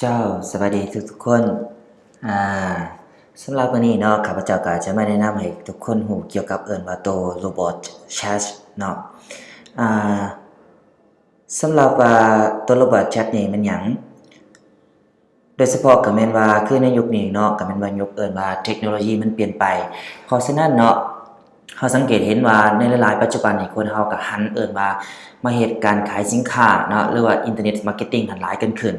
ເຈົ້າ ສະບາຍດີທຸກໆຄົນ. ອ່າ ສຳລັບມື້ນີ້ເນາະ ຂ້າພະເຈົ້າກໍຈະມາແນະນຳໃຫ້ທຸກຄົນຮູ້ກ່ຽວກັບເອີ້ນວ່າໂຕ Robot Chat ເນາະ. ອ່າ ສຳລັບວ່າໂຕ Robot Chat ນີ້ແມ່ນຫຍັງ? ໂດຍສະເພາະກໍແມ່ນວ່າ ຄືໃນຍຸກນີ້ເນາະ ກໍແມ່ນວ່າຍຸກເອີ້ນວ່າເທັກໂນໂລຢີມັນປ່ຽນໄປ. ເພາະສະນັ້ນເນາະ ເຮົາສັງເກດເຫັນວ່າໃນຫຼາຍໆປັດຈຸບັນນີ້ ຄົນເຮົາກໍຫັນເອີ້ນວ່າມາເຮັດການຂາຍສິນຄ້າເນາະ ຫຼືວ່າ Internet Marketing ຫັ້ນຫຼາຍກັນຂຶ້ນ.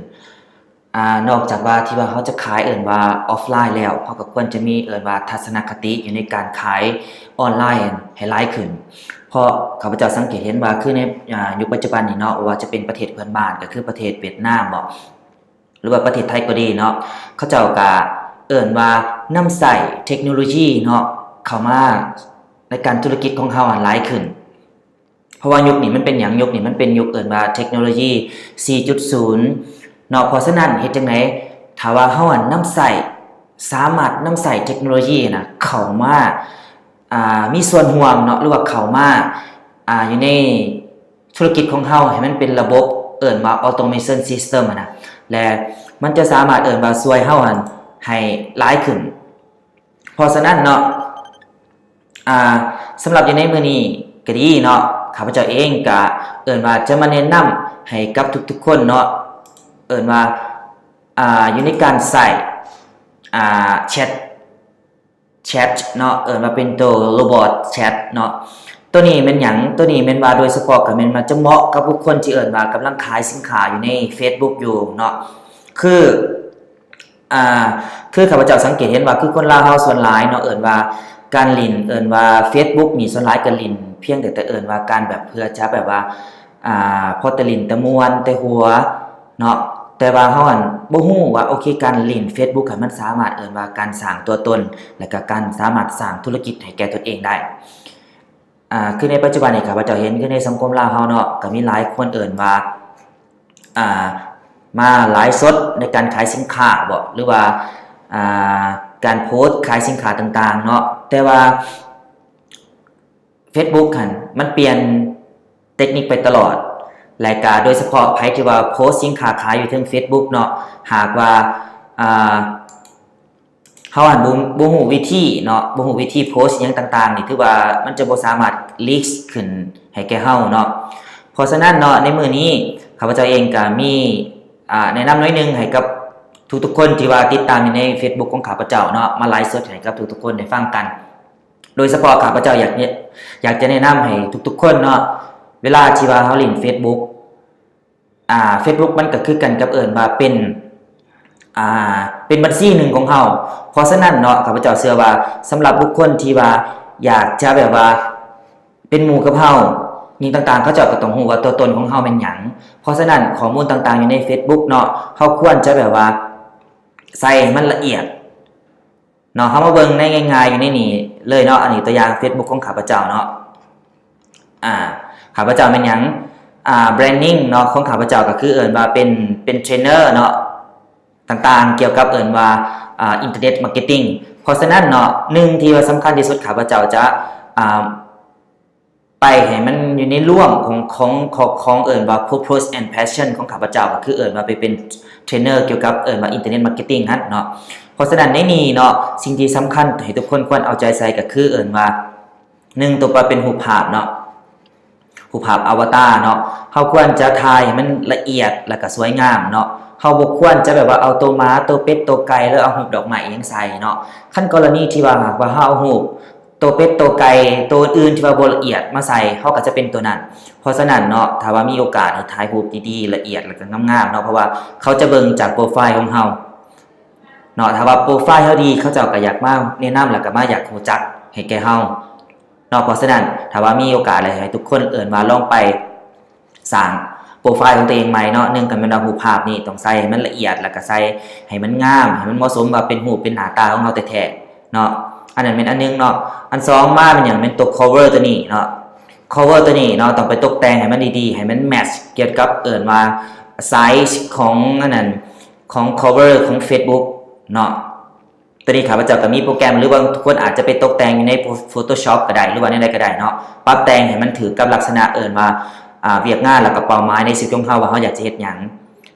ອ່າ ນອກຈາກວ່າທີ່ວ່າເຮົາຈະຂາຍເອີ້ນວ່າອອຟລາຍແລ້ວ ເຮົາກໍຄວນຈະມີເອີ້ນວ່າທັດສະນະຄະຕິຢູ່ໃນການຂາຍອອນລາຍໃຫ້ຫຼາຍຂຶ້ນ. ເພາະຂ້າພະເຈົ້າສັງເກດເຫັນວ່າ ຄືໃນ ອ່າ ຍຸກປັດຈຸບັນນີ້ເນາະ ບໍ່ວ່າຈະເປັນປະເທດເພື່ອນບ້ານ ກໍຄືປະເທດຫວຽດນາມບໍ ຫຼືວ່າປະເທດໄທກໍດີເນາະ ເຂົາເຈົ້າກໍເອີ້ນວ່ານຳໃຊ້ເທັກໂນໂລຢີເນາະ ເຂົ້າມາໃນການທຸລະກິດຂອງເຮົາຫັ້ນຫຼາຍຂຶ້ນ. ເພາະວ່າຍຸກນີ້ມັນເປັນຫຍັງ? ຍຸກນີ້ມັນເປັນຍຸກເອີ້ນວ່າເທັກໂນໂລຢີສີ່ຈຸດສູນເນາະ. ເພາະສະນັ້ນເຮັດຈັ່ງໃດ? ຖ້າວ່າເຮົາຫັ້ນນຳໃຊ້ ສາມາດນຳໃຊ້ເທັກໂນໂລຢີນະເຂົ້າມາ ອ່າ ມີສ່ວນຮ່ວມເນາະ ຫຼືວ່າເຂົ້າມາ ອ່າ ຢູ່ໃນທຸລະກິດຂອງເຮົາໃຫ້ມັນເປັນລະບົບ ເອີ້ນວ່າ automation system ຫັ້ນນະ ແລະ ມັນຈະສາມາດເອີ້ນວ່າຊ່ວຍເຮົາຫັ້ນໃຫ້ຫຼາຍຂຶ້ນ. ເພາະສະນັ້ນເນາະ ອ່າ ສຳລັບຢູ່ໃນມື້ນີ້ກໍດີເນາະ ຂ້າພະເຈົ້າເອງກະເອີ້ນວ່າຈະມາແນະນຳໃຫ້ກັບທຸກໆຄົນເນາະ ເອີ້ນວ່າ ອ່າ ຢູ່ໃນການໃຊ້ ອ່າ ແຊັດ ແຊັດເນາະ ເອີ້ນວ່າເປັນໂຕ Robot Chat ເນາະ. ໂຕນີ້ແມ່ນຫຍັງ? ໂຕນີ້ແມ່ນວ່າໂດຍສະເພາະກໍແມ່ນວ່າຈະເໝາະກັບບຸກຄົນທີ່ເອີ້ນວ່າກຳລັງຂາຍສິນຄ້າຢູ່ໃນ Facebook ຢູ່ເນາະ ຄື ອ່າ ຄືຂ້າພະເຈົ້າສັງເກດເຫັນວ່າ ຄືຄົນລາວເຮົາສ່ວນຫຼາຍເນາະ ເອີ້ນວ່າການຫຼິ້ນ ເອີ້ນວ່າ Facebook ນີ້ ສ່ວນຫຼາຍກໍຫຼິ້ນພຽງແຕ່ ແຕ່ເອີ້ນວ່າການແບບ ເພື່ອຈະແບບວ່າ ອ່າ ພໍແຕ່ຫຼິ້ນແຕ່ມ່ວນແຕ່ຫົວເນາະ ແຕ່ວ່າເຮົາຫັ້ນບໍ່ຮູ້ວ່າ ໂອເຄ ການຫຼິ້ນ Facebook ຫັ້ນ ມັນສາມາດເອີ້ນວ່າການສ້າງຕົວຕົນ ແລະກະການສາມາດສ້າງທຸລະກິດໃຫ້ແກ່ຕົນເອງໄດ້. ອ່າ ຄືໃນປັດຈຸບັນນີ້ ຂ້າພະເຈົ້າເຫັນ ຄືໃນສັງຄົມລາວເຮົາເນາະ ກໍມີຫຼາຍຄົນເອີ້ນວ່າ ອ່າ ມາໄລຟ໌ສົດໃນການຂາຍສິນຄ້າບໍ ຫຼືວ່າ ອ່າ ການໂພສຂາຍສິນຄ້າຕ່າງໆເນາະ ແຕ່ວ່າ Facebook ຫັ້ນ ມັນປ່ຽນເຕັກນິກໄປຕະຫຼອດ ແລະກະໂດຍສະເພາະໃຜທີ່ວ່າໂພສສິນຄ້າຂາຍຢູ່ເທິງ Facebook ເນາະ ຫາກວ່າ ອ່າ ເຮົາຫັ້ນບໍ່ ບໍ່ຮູ້ວິທີເນາະ ບໍ່ຮູ້ວິທີໂພສຫຍັງຕ່າງໆນີ້ ຖືວ່າມັນຈະບໍ່ສາມາດລີກຂຶ້ນໃຫ້ແກ່ເຮົາເນາະ. ເພາະສະນັ້ນເນາະ ໃນມື້ນີ້ຂ້າພະເຈົ້າເອງກະມີ ອ່າ ແນະນຳໜ້ອຍໜຶ່ງໃຫ້ກັບທຸກໆຄົນທີ່ວ່າຕິດຕາມຢູ່ໃນ Facebook ຂອງຂ້າພະເຈົ້າເນາະ ມາໄລຟ໌ສົດໃຫ້ກັບທຸກໆຄົນໄດ້ຟັງກັນ. ໂດຍສະເພາະຂ້າພະເຈົ້າຢາກ ຢາກຈະແນະນຳໃຫ້ທຸກໆຄົນເນາະ ເວລາທີ່ວ່າເຮົາຫຼິ້ນ Facebook ອ່າ Facebook ມັນກໍຄືກັນກັບເອີ້ນວ່າເປັນ ອ່າ ເປັນບັນຊີໜຶ່ງຂອງເຮົາ. ເພາະສະນັ້ນເນາະ ຂ້າພະເຈົ້າເຊື່ອວ່າ ສຳລັບບຸກຄົນທີ່ວ່າຢາກຈະແບບວ່າເປັນໝູ່ກັບເຮົາ ຫຍັງຕ່າງໆ ເຂົາເຈົ້າກໍຕ້ອງຮູ້ວ່າຕົວຕົນຂອງເຮົາແມ່ນຫຍັງ. ເພາະສະນັ້ນ ຂໍ້ມູນຕ່າງໆຢູ່ໃນ Facebook ເນາະ ເຮົາຄວນຈະແບບວ່າໃສ່ໃຫ້ມັນລະອຽດ ເນາະ ເຮົາມາເບິ່ງໃນງ່າຍໆຢູ່ໃນນີ້ເລີຍເນາະ. ອັນນີ້ຕົວຢ່າງ Facebook ຂອງຂ້າພະເຈົ້າເນາະ ອ່າ ຂ້າພະເຈົ້າແມ່ນຫຍັງ? ອ່າ branding ເນາະ ຂອງຂ້າພະເຈົ້າກໍຄືເອີ້ນວ່າເປັນ ເປັນເທຣນເນີເນາະ ຕ່າງໆ ກ່ຽວກັບເອີ້ນວ່າ ອ່າ internet marketing. ເພາະສະນັ້ນເນາະ ໜຶ່ງທີ່ວ່າສຳຄັນທີ່ສຸດ ຂ້າພະເຈົ້າຈະ ອ່າ ໄປໃຫ້ມັນຢູ່ໃນລວມຂອງ ຂອງ ຂອງ ຂອງເອີ້ນວ່າ purpose and passion ຂອງຂ້າພະເຈົ້າ ກໍຄືເອີ້ນວ່າໄປເປັນເທຣນເນີກ່ຽວກັບເອີ້ນວ່າ internet marketing ຫັ້ນເນາະ. ເພາະສະນັ້ນໃນນີ້ເນາະ ສິ່ງທີ່ສຳຄັນໃຫ້ທຸກຄົນຄວນເອົາໃຈໃສ່ ກໍຄືເອີ້ນວ່າ ໜຶ່ງ ຕົວປະເປັນຮູບພາບເນາະ ຮູບພາບອາວະຕາເນາະ ເຮົາຄວນຈະຖ່າຍໃຫ້ມັນລະອຽດ ແລ້ວກໍສວຍງາມເນາະ. ເຮົາບໍ່ຄວນຈະແບບວ່າເອົາໂຕໝາ ໂຕເປັດ ໂຕໄກ່ ຫຼືເອົາຮູບດອກໄມ້ອີ່ຫຍັງໃສ່ເນາະ. ຄັນກໍລະນີທີ່ວ່າຫາກວ່າເຮົາເອົາຮູບ ໂຕເປັດໂຕໄກ່ໂຕອື່ນທີ່ວ່າບໍ່ລະອຽດມາໃສ່ ເຮົາກໍຈະເປັນໂຕນັ້ນ. ເພາະສະນັ້ນເນາະ ຖ້າວ່າມີໂອກາດໃຫ້ຖ່າຍຮູບດີໆ ລະອຽດ ແລ້ວກໍງາມໆເນາະ ເພາະວ່າເຂົາຈະເບິ່ງຈາກໂປຣໄຟລ໌ຂອງເຮົາເນາະ. ຖ້າວ່າໂປຣໄຟລ໌ເຮົາດີ ເຂົາເຈົ້າກໍຢາກມາແນະນຳ ແລ້ວກໍມາຢາກຮູ້ຈັກໃຫ້ແກ່ເຮົາເນາະ. ເພາະສະນັ້ນ ຖ້າວ່າມີໂອກາດ ແລ້ວໃຫ້ທຸກຄົນເອີ້ນວ່າລອງໄປ ສ້າງໂປຣໄຟລ໌ຂອງຕົວເອງໃໝ່ເນາະ. ໜຶ່ງກໍແມ່ນວ່າຮູບພາບນີ້ຕ້ອງໃສ່ໃຫ້ມັນລະອຽດ ແລ້ວກໍໃສ່ໃຫ້ມັນງາມ ໃຫ້ມັນເໝາະສົມວ່າເປັນຮູບເປັນໜ້າຕາຂອງເຮົາແທ້ໆເນາະ. ອັນນັ້ນແມ່ນອັນໜຶ່ງເນາະ. ອັນສອງມາແມ່ນຫຍັງ? ແມ່ນຕົວ cover ຕົວນີ້ເນາະ. cover ຕົວນີ້ເນາະ ຕ້ອງໄປຕົກແຕ່ງໃຫ້ມັນດີໆ ໃຫ້ມັນ match ກ່ຽວກັບເອີ້ນວ່າ size ຂອງອັນນັ້ນ ຂອງ cover ຂອງ Facebook ເນາະ. ຕອນນີ້ຂ້າພະເຈົ້າກໍມີໂປຣແກຣມ ຫຼືວ່າທຸກຄົນອາດຈະໄປຕົກແຕ່ງຢູ່ໃນ Photoshop ກໍໄດ້ ຫຼືວ່າແນວໃດກໍໄດ້ເນາະ ປັບແຕ່ງໃຫ້ມັນຖືກກັບລັກສະນະເອີ້ນວ່າ ອ່າ ວຽກງານ ແລ້ວກໍເປົ້າໝາຍໃນຊີວິດຂອງເຮົາວ່າເຮົາຢາກຈະເຮັດຫຍັງ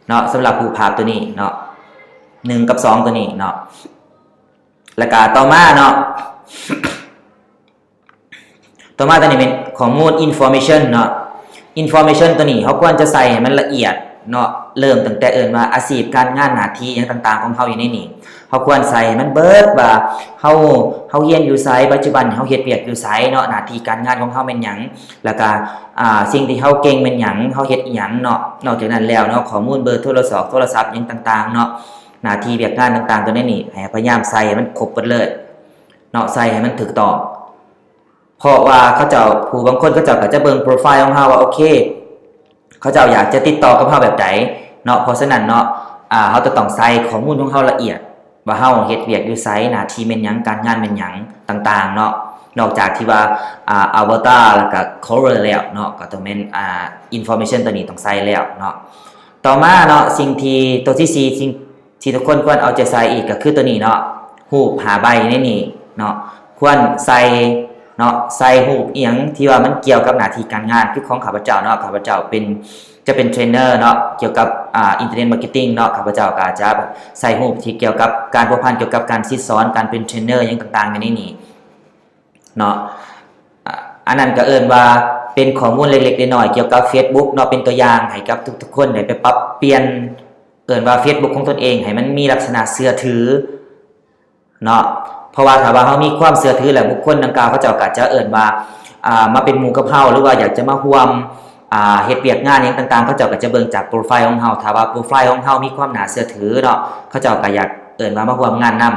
ເນາະ. ສຳລັບຮູບພາບຕົວນີ້ເນາະ ໜຶ່ງກັບສອງຕົວນີ້ເນາະ. ແລ້ວກະຕໍ່ມາເນາະ ຕໍ່ມາຕົວນີ້ແມ່ນຂໍ້ມູນ information ເນາະ. information ຕົວນີ້ເຮົາຄວນຈະໃສ່ໃຫ້ມັນລະອຽດເນາະ ເລີ່ມຕັ້ງແຕ່ເອີ້ນວ່າອາຊີບການງານໜ້າທີ່ຫຍັງຕ່າງໆຂອງເຮົາຢູ່ໃນນີ້ ເຮົາຄວນໃສ່ໃຫ້ມັນເບິດວ່າເຮົາ ເຮົາຮຽນຢູ່ໃສ ປັດຈຸບັນເຮົາເຮັດວຽກຢູ່ໃສເນາະ ໜ້າທີ່ການງານຂອງເຮົາແມ່ນຫຍັງ ແລ້ວກະ ອ່າ ສິ່ງທີ່ເຮົາເກັ່ງແມ່ນຫຍັງ ເຮົາເຮັດອີ່ຫຍັງເນາະ. ນອກຈາກນັ້ນແລ້ວເນາະ ຂໍ້ມູນເບີໂທລະສອກ ໂທລະສັບຫຍັງຕ່າງໆເນາະ ໜ້າທີ່ວຽກງານຕ່າງໆຕົວໃນນີ້ ໃຫ້ພະຍາຍາມໃສ່ໃຫ້ມັນຄົບເບິດເລີຍເນາະ ໃສ່ໃຫ້ມັນຖືກຕ້ອງ. ເພາະວ່າເຂົາເຈົ້າ ຜູ້ບາງຄົນເຂົາເຈົ້າກໍຈະເບິ່ງໂປຣໄຟລ໌ຂອງເຮົາວ່າ ໂອເຄ ເຂົາເຈົ້າຢາກຈະຕິດຕໍ່ກັບເຮົາແບບໃດເນາະ. ເພາະສະນັ້ນເນາະ ອ່າ ເຮົາຈະຕ້ອງໃສ່ຂໍ້ມູນຂອງເຮົາລະອຽດ ວ່າເຮົາເຮັດວຽກຢູ່ໃສ ໜ້າທີ່ແມ່ນຫຍັງ ການງານແມ່ນຫຍັງຕ່າງໆເນາະ. ນອກຈາກທີ່ວ່າ ອ່າ ອາວາຕາ ແລ້ວກະ ໂຄເວີ ແລ້ວເນາະ ກໍຕ້ອງແມ່ນ ອ່າ ອິນຟໍເມຊັນຕົວນີ້ຕ້ອງໃສ່ແລ້ວເນາະ. ຕໍ່ມາເນາະ ສິ່ງທີ່ ຕົວທີສີ່ ສິ່ງ ທີ່ທຸກຄົນຄວນເອົາໃຈໃສ່ອີກກໍຄືຕົວນີ້ເນາະ ຮູບຫ້າໃບໃນນີ້ເນາະ ຄວນໃສ່ເນາະ ໃສ່ຮູບອີ່ຫຍັງທີ່ວ່າມັນກ່ຽວກັບໜ້າທີ່ການງານ ຄືຂອງຂ້າພະເຈົ້າເນາະ ຂ້າພະເຈົ້າເປັນ ຈະເປັນເທຣນເນີເນາະ ກ່ຽວກັບ ອ່າ ອິນເຕີເນັດມາເກັດຕິງເນາະ ຂ້າພະເຈົ້າກໍຈະໃສ່ຮູບທີ່ກ່ຽວກັບການພົວພັນກ່ຽວກັບການສິດສອນ ການເປັນເທຣນເນີຫຍັງຕ່າງໆຢູ່ໃນນີ້ເນາະ. ອ່າ ອັນນັ້ນກໍເອີ້ນວ່າເປັນຂໍ້ມູນເລັກໆນ້ອຍໆກ່ຽວກັບເຟສບຸກເນາະ ເປັນຕົວຢ່າງໃຫ້ກັບທຸກໆຄົນໄດ້ໄປປັບປ່ຽນ ເອີ້ນວ່າເຟສບຸກຂອງຕົນເອງໃຫ້ມັນມີລັກສະນະເຊື່ອຖືເນາະ. ເພາະວ່າຖ້າວ່າເຮົາມີຄວາມເຊື່ອຖືແລ້ວ ບຸກຄົນດັ່ງກ່າວເຂົາເຈົ້າກໍຈະເອີ້ນວ່າ ອ່າ ມາເປັນໝູ່ກັບເຮົາ ຫຼືວ່າຢາກຈະມາຮ່ວມ ອ່າ ເຮັດວຽກງານຫຍັງຕ່າງໆ ເຂົາເຈົ້າກໍຈະເບິ່ງຈາກໂປຣໄຟລ໌ຂອງເຮົາ. ຖ້າວ່າໂປຣໄຟລ໌ຂອງເຮົາມີຄວາມໜ້າເຊື່ອຖືເນາະ ເຂົາເຈົ້າກໍຢາກເອີ້ນວ່າມາຮ່ວມງານນຳ.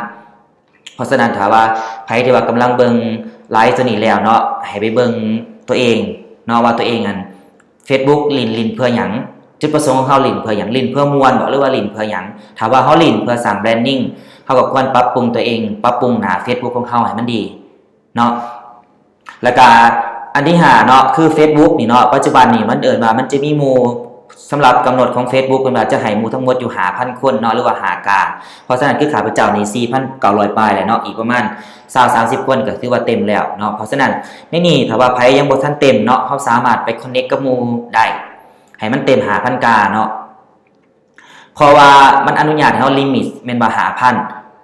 ເພາະສະນັ້ນ ຖ້າວ່າໃຜທີ່ວ່າກຳລັງເບິ່ງໄລຟ໌ຕົວນີ້ແລ້ວເນາະ ໃຫ້ໄປເບິ່ງຕົວເອງເນາະ ວ່າຕົວເອງຫັ້ນ ເຟສບຸກຫຼິ້ນ ຫຼິ້ນເພື່ອຫຍັງ? ຈຸດປະສົງຂອງເຮົາຫຼິ້ນເພື່ອຫຍັງ? ຫຼິ້ນເພື່ອມ່ວນບໍ ຫຼືວ່າຫຼິ້ນເພື່ອຫຍັງ? ຖ້າວ່າເຮົາຫຼິ້ນເພື່ອສ້າງແບຣນດິງ ເຮົາກໍຄວນປັບປຸງຕົວເອງ ປັບປຸງໜ້າເຟສບຸກຂອງເຮົາໃຫ້ມັນດີເນາະ. ແລ້ວກະອັນທີຫ້າເນາະ ຄືເຟສບຸກນີ້ເນາະ ປັດຈຸບັນນີ້ມັນເອີ້ນວ່າມັນຈະມີໝູ່ ສຳລັບກຳນົດຂອງເຟສບຸກ ເພິ່ນວ່າຈະໃຫ້ໝູ່ທັງໝົດຢູ່ຫ້າພັນຄົນເນາະ ຫຼືວ່າຫ້າກາ. ເພາະສະນັ້ນ ຄືຂ້າພະເຈົ້ານີ້ ສີ່ພັນເກົ້າຮ້ອຍປາຍແລ້ວເນາະ ອີກປະມານຊາວ ສາມສິບຄົນກໍຖືວ່າເຕັມແລ້ວເນາະ. ເພາະສະນັ້ນ ໃນນີ້ຖ້າວ່າໃຜຍັງບໍ່ທັນເຕັມເນາະ ເຮົາສາມາດໄປຄອນເນັກກັບໝູ່ໄດ້ ໃຫ້ມັນເຕັມຫ້າພັນກາເນາະ. ເພາະວ່າມັນອະນຸຍາດໃຫ້ເຮົາລິມິດແມ່ນວ່າຫ້າພັນ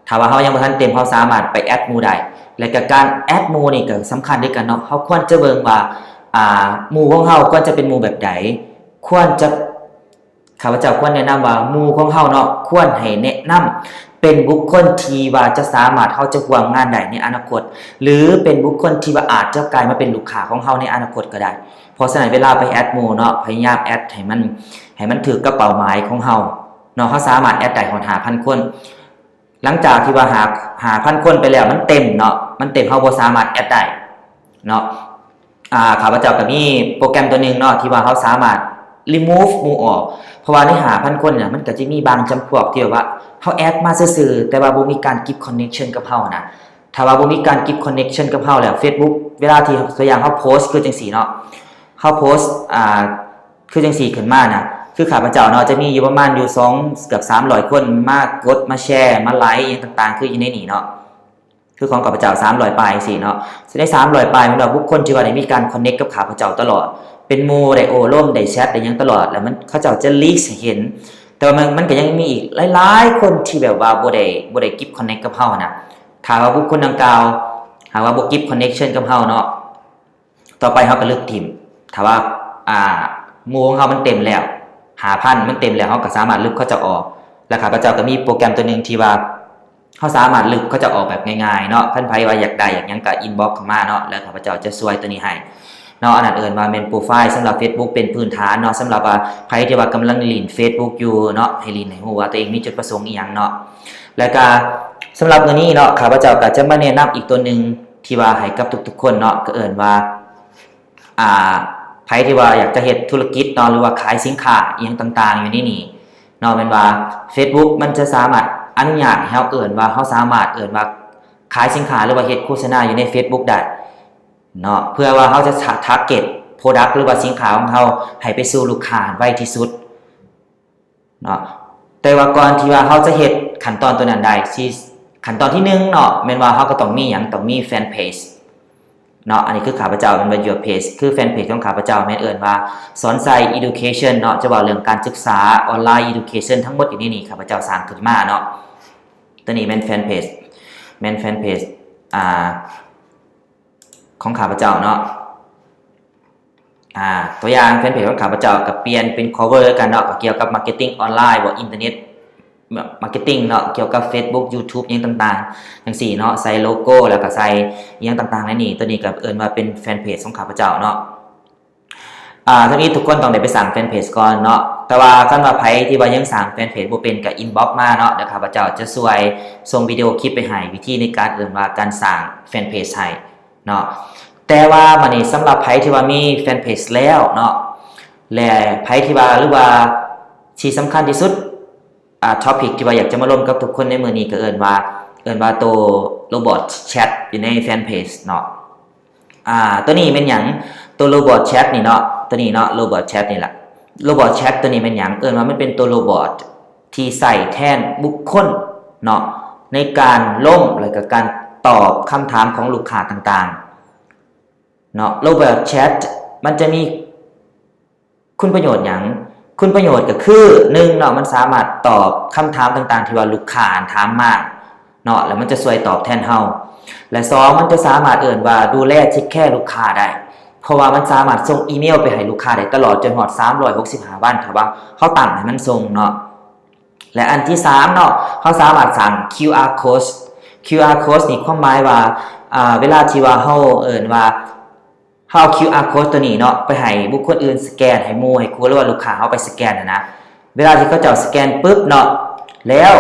ຖ້າວ່າເຮົາຍັງບໍ່ທັນເຕັມ ເຮົາສາມາດໄປແອັດໝູ່ໄດ້. ແລະກະການແອັດໝູ່ນີ້ກໍສຳຄັນຄືກັນເນາະ ເຮົາຄວນຈະເບິ່ງວ່າ ອ່າ ໝູ່ຂອງເຮົາຄວນຈະເປັນໝູ່ແບບໃດ ຄວນຈະ ຂ້າພະເຈົ້າຄວນແນະນຳວ່າໝູ່ຂອງເຮົາເນາະ ຄວນໃຫ້ແນະນຳເປັນບຸກຄົນທີ່ວ່າຈະສາມາດ ເຮົາຈະຮ່ວມງານໄດ້ໃນອະນາຄົດ ຫຼືເປັນບຸກຄົນທີ່ວ່າອາດຈະກາຍມາເປັນລູກຄ້າຂອງເຮົາໃນອະນາຄົດກໍໄດ້. ເພາະສະນັ້ນ ເວລາໄປແອັດໝູ່ເນາະ ພະຍາຍາມແອັດໃຫ້ມັນ ໃຫ້ມັນຖືກກັບເປົ້າໝາຍຂອງເຮົາເນາະ ເຮົາສາມາດແອັດໄດ້ຮອດຫ້າພັນຄົນ. ຫຼັງຈາກທີ່ວ່າຫ້າ ຫ້າພັນຄົນໄປແລ້ວ ມັນເຕັມເນາະ ມັນເຕັມ ເຮົາບໍ່ສາມາດແອັດໄດ້ເນາະ. ອ່າ ຂ້າພະເຈົ້າກໍມີໂປຣແກຣມຕົວໜຶ່ງເນາະ ທີ່ວ່າເຮົາສາມາດ remove ໝູ່ອອກ ເພາະວ່າໃນຫ້າພັນຄົນນີ້ນະ ມັນກໍຈະມີບາງຈຳພວກທີ່ແບບວ່າເຮົາແອັດມາຊື່ໆ ແຕ່ວ່າບໍ່ມີການ keep connection ກັບເຮົານະ. ຖ້າວ່າບໍ່ມີການ keep connection ກັບເຮົາແລ້ວ ເຟສບຸກ ເວລາທີ່ ຕົວຢ່າງ ເຮົາໂພສ ຄືຈັ່ງຊີ້ເນາະ ເຮົາໂພສ ອ່າ ຄືຈັ່ງຊີ້ຂຶ້ນມານະ ຄືຂ້າພະເຈົ້າເນາະ ຈະມີຢູ່ປະມານຢູ່ສອງ ເກືອບສາມຮ້ອຍຄົນມາກົດ ມາແຊ ມາໄລ ອີ່ຫຍັງຕ່າງໆ ຄືຢູ່ໃນນີ້ເນາະ ຄືຂອງຂ້າພະເຈົ້າສາມຮ້ອຍປາຍຈັ່ງຊີ້ເນາະ. ໃນສາມຮ້ອຍປາຍ ແມ່ນວ່າບຸກຄົນທີ່ວ່າໄດ້ມີການ connect ກັບຂ້າພະເຈົ້າຕະຫຼອດ ເປັນໝູ່ ໄດ້ໂອ້ລົມ ໄດ້ແຊັດ ໄດ້ຫຍັງຕະຫຼອດ ແລ້ວມັນ ເຂົາເຈົ້າຈະ list ໃຫ້ເຫັນ ແຕ່ວ່າມັນ ມັນກໍຍັງມີອີກຫຼາຍໆຄົນທີ່ແບບວ່າບໍ່ໄດ້ ບໍ່ໄດ້ keep connect ກັບເຮົານະ. ຖ້າວ່າບຸກຄົນດັ່ງກ່າວ ຫາກວ່າບໍ່ keep connection ກັບເຮົາເນາະ ຕໍ່ໄປເຮົາກໍລຶບຖິ້ມ. ຖ້າວ່າ ອ່າ ໝູ່ຂອງເຮົາມັນເຕັມແລ້ວ ຫ້າພັນ ມັນເຕັມແລ້ວ ເຮົາກໍສາມາດລຶບເຂົາເຈົ້າອອກ. ແລ້ວຂ້າພະເຈົ້າກໍມີໂປຣແກຣມຕົວໜຶ່ງທີ່ວ່າເຮົາສາມາດລຶບເຂົາເຈົ້າອອກແບບງ່າຍໆເນາະ. ຄັນໃຜວ່າຢາກໄດ້ຢາກຫຍັງກໍ inbox ເຂົ້າມາເນາະ ແລ້ວຂ້າພະເຈົ້າຈະຊ່ວຍຕົວນີ້ໃຫ້ເນາະ. ອັນນັ້ນເອີ້ນວ່າແມ່ນໂປຣໄຟລ໌ສຳລັບ Facebook ເປັນພື້ນຖານເນາະ ສຳລັບວ່າໃຜທີ່ວ່າກຳລັງຫຼິ້ນ Facebook ຢູ່ເນາະ ໃຫ້ຫຼິ້ນໃຫ້ຮູ້ວ່າຕົວເອງມີຈຸດປະສົງອີ່ຫຍັງເນາະ. ແລ້ວກໍສຳລັບມື້ນີ້ເນາະ ຂ້າພະເຈົ້າກໍຈະມາແນະນຳອີກຕົວໜຶ່ງ ທີ່ວ່າໃຫ້ກັບທຸກໆຄົນເນາະ ກໍເອີ້ນວ່າ ອ່າ ໃຜທີ່ວ່າຢາກຈະເຮັດທຸລະກິດເນາະ ຫຼືວ່າຂາຍສິນຄ້າອີ່ຫຍັງຕ່າງໆຢູ່ໃນນີ້ເນາະ ແມ່ນວ່າ Facebook ມັນຈະສາມາດອະນຸຍາດໃຫ້ເຮົາເອີ້ນວ່າ ເຮົາສາມາດເອີ້ນວ່າຂາຍສິນຄ້າ ຫຼືວ່າເຮັດໂຄສະນາຢູ່ໃນ Facebook ໄດ້ເນາະ ເພື່ອວ່າເຮົາຈະ target product ຫຼືວ່າສິນຄ້າຂອງເຮົາໃຫ້ໄປສູ່ລູກຄ້າໄວທີ່ສຸດ ເນາະ. ແຕ່ວ່າກ່ອນທີ່ວ່າເຮົາຈະເຮັດຂັ້ນຕອນຕົວນັ້ນໄດ້ ຊິ ຂັ້ນຕອນທີໜຶ່ງເນາະ ແມ່ນວ່າເຮົາກໍຕ້ອງມີຫຍັງ? ຕ້ອງມີ fan page ເນາະ. ອັນນີ້ຄືຂ້າພະເຈົ້າ ແມ່ນວ່າ your page ຄື fan page ຂອງຂ້າພະເຈົ້າ ແມ່ນເອີ້ນວ່າ ສອນໄຊ Education ເນາະ ຈະເວົ້າເລື່ອງການສຶກສາອອນລາຍ Education ທັງໝົດຢູ່ໃນນີ້ ຂ້າພະເຈົ້າສ້າງຂຶ້ນມາເນາະ. ຕົວນີ້ແມ່ນແຟນເພຈ ແມ່ນແຟນເພຈ ອ່າ ຂອງຂ້າພະເຈົ້າເນາະ. ອ່າ ຕົວຢ່າງແຟນເພຈຂອງຂ້າພະເຈົ້າກໍປ່ຽນເປັນ cover ກັນເນາະ ກໍກ່ຽວກັບ marketing ອອນລາຍ ບໍ່ internet marketing ເນາະ ກ່ຽວກັບ Facebook YouTube ຫຍັງຕ່າງໆ ຈັ່ງຊີ້ເນາະ ໃສ່ໂລໂກ້ ແລ້ວກໍໃສ່ຫຍັງຕ່າງໆ ໃນນີ້. ຕົວນີ້ກໍເອີ້ນວ່າເປັນແຟນເພຈຂອງຂ້າພະເຈົ້າເນາະ. ອ່າ ທັງນີ້ທຸກຄົນຕ້ອງໄດ້ໄປສ້າງແຟນເພຈກ່ອນເນາະ. ແຕ່ວ່າຄັນວ່າໃຜທີ່ວ່າຍັງສ້າງແຟນເພຈບໍ່ເປັນ ກໍ inbox ມາເນາະ, ດຽວຂ້າພະເຈົ້າຈະຊ່ວຍສົ່ງວິດີໂອຄລິບໄປໃຫ້ ວິທີໃນການ ເອີ້ນວ່າການສ້າງແຟນເພຈໃຫ້ເນາະ. ແຕ່ວ່າບັດນີ້ສຳລັບໃຜທີ່ວ່າມີແຟນເພຈແລ້ວເນາະ ແລະ ໃຜທີ່ວ່າ ຫຼືວ່າທີ່ສຳຄັນທີ່ສຸດ ອ່າ topic ທີ່ວ່າຢາກຈະມາລົມກັບທຸກຄົນໃນມື້ນີ້ ກໍເອີ້ນວ່າ ເອີ້ນວ່າໂຕ robot chat ຢູ່ໃນແຟນເພຈເນາະ. ອ່າ ຕົວນີ້ແມ່ນຫຍັງ? ໂຕ robot chat ນີ້ເນາະ ຕົວນີ້ເນາະ robot chat ນີ້ລະ. robot chat ຕົວນີ້ແມ່ນຫຍັງ? ເອີ້ນວ່າມັນເປັນໂຕ robot ທີ່ໃຊ້ແທນບຸກຄົນເນາະ ໃນການລົມ ແລະ ກໍການຕອບຄຳຖາມຂອງລູກຄ້າຕ່າງໆເນາະ. robot chat ມັນຈະມີ ຄຸນປະໂຫຍດຫຍັງ? ຄຸນປະໂຫຍດກໍຄື ໜຶ່ງເນາະ ມັນສາມາດຕອບຄຳຖາມຕ່າງໆທີ່ວ່າລູກຄ້າຖາມມາເນາະ ແລ້ວມັນຈະຊ່ວຍຕອບແທນເຮົາ ແລະ ສອງ ມັນຈະສາມາດ ເອີ້ນວ່າດູແລ ເທກແຄ ລູກຄ້າໄດ້ ເພາະວ່າມັນສາມາດສົ່ງອີເມວໄປໃຫ້ລູກຄ້າໄດ້ຕະຫຼອດຈົນຮອດສາມຮ້ອຍຫົກສິບຫ້າວັນ ຖ້າວ່າເຮົາຕັ້ງໃຫ້ມັນສົ່ງເນາະ. ແລະ ອັນທີສາມເນາະ ເຮົາສາມາດສ້າງ QR code QR code ນີ້ຄວາມໝາຍວ່າ ອ່າ ເວລາທີ່ວ່າເຮົາ ເອີ້ນວ່າ ເຮົາເອົາ QR code ຕົວນີ້ເນາະ ໄປໃຫ້ບຸກຄົນອື່ນສະແກນ ໃຫ້ໝູ່ ໃຫ້ຄູ່ ຫຼືວ່າລູກຄ້າເຮົາໄປສະແກນຫັ້ນນະ. ເວລາທີ່ເຂົາເຈົ້າສະແກນປຶບເນາະ ແລ້ວ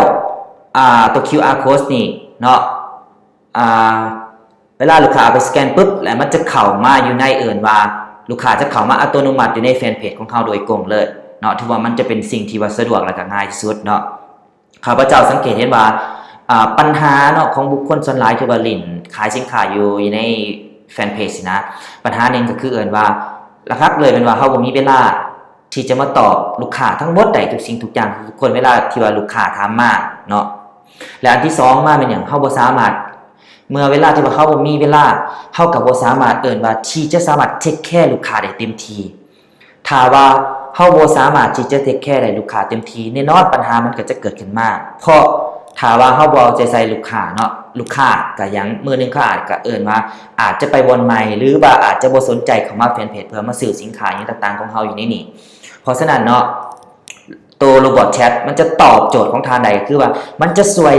ອ່າ ຕົວ QR code ນີ້ເນາະ ອ່າ ເວລາລູກຄ້າເອົາໄປສະແກນປຶບ ແລ້ວມັນຈະເຂົ້າມາຢູ່ໃນ ເອີ້ນວ່າ ລູກຄ້າຈະເຂົ້າມາອັດຕະໂນມັດຢູ່ໃນແຟນເພຈຂອງເຮົາໂດຍກົງເລີຍເນາະ. ຖືວ່າມັນຈະເປັນສິ່ງທີ່ວ່າສະດວກ ແລ້ວກໍງ່າຍທີ່ສຸດເນາະ. ຂ້າພະເຈົ້າສັງເກດເຫັນວ່າ ອ່າ ບັນຫາເນາະ ຂອງບຸກຄົນສ່ວນຫຼາຍທີ່ວ່າຫຼິ້ນຂາຍສິນຄ້າຢູ່ ຢູ່ໃນແຟນເພຈນີ້ນະ ບັນຫາໜຶ່ງກໍຄືເອີ້ນວ່າ ຫຼັກໆເລີຍແມ່ນວ່າເຮົາບໍ່ມີເວລາທີ່ຈະມາຕອບລູກຄ້າທັງໝົດໄດ້ທຸກສິ່ງທຸກຢ່າງທຸກຄົນ ເວລາທີ່ວ່າລູກຄ້າຖາມມາເນາະ. ແລະ ອັນທີສອງມາແມ່ນຫຍັງ? ເຮົາບໍ່ສາມາດ ເມື່ອເວລາທີ່ວ່າເຮົາບໍ່ມີເວລາ ເຮົາກໍບໍ່ສາມາດ ເອີ້ນວ່າ ທີ່ຈະສາມາດ take care ລູກຄ້າໄດ້ເຕັມທີ່. ຖ້າວ່າເຮົາບໍ່ສາມາດທີ່ຈະ take care ໄດ້ລູກຄ້າເຕັມທີ່ ແນ່ນອນບັນຫາມັນກໍຈະເກີດຂຶ້ນມາ ເພາະຖ້າວ່າເຮົາບໍ່ເອົາໃຈໃສ່ລູກຄ້າເນາະ ລູກຄ້າກໍຍັງ ມື້ໜຶ່ງເຂົາອາດ ກໍເອີ້ນວ່າອາດຈະໄປບ່ອນໃໝ່ ຫຼືວ່າອາດຈະບໍ່ສົນໃຈເຂົ້າມາແຟນເພຈເພື່ອມາຊື້ສິນຄ້າຫຍັງຕ່າງໆຂອງເຮົາຢູ່ໃນນີ້. ເພາະສະນັ້ນເນາະ ໂຕ robot chat ມັນຈະຕອບໂຈດຂອງທ່ານໄດ້ ຄືວ່າມັນຈະຊ່ວຍ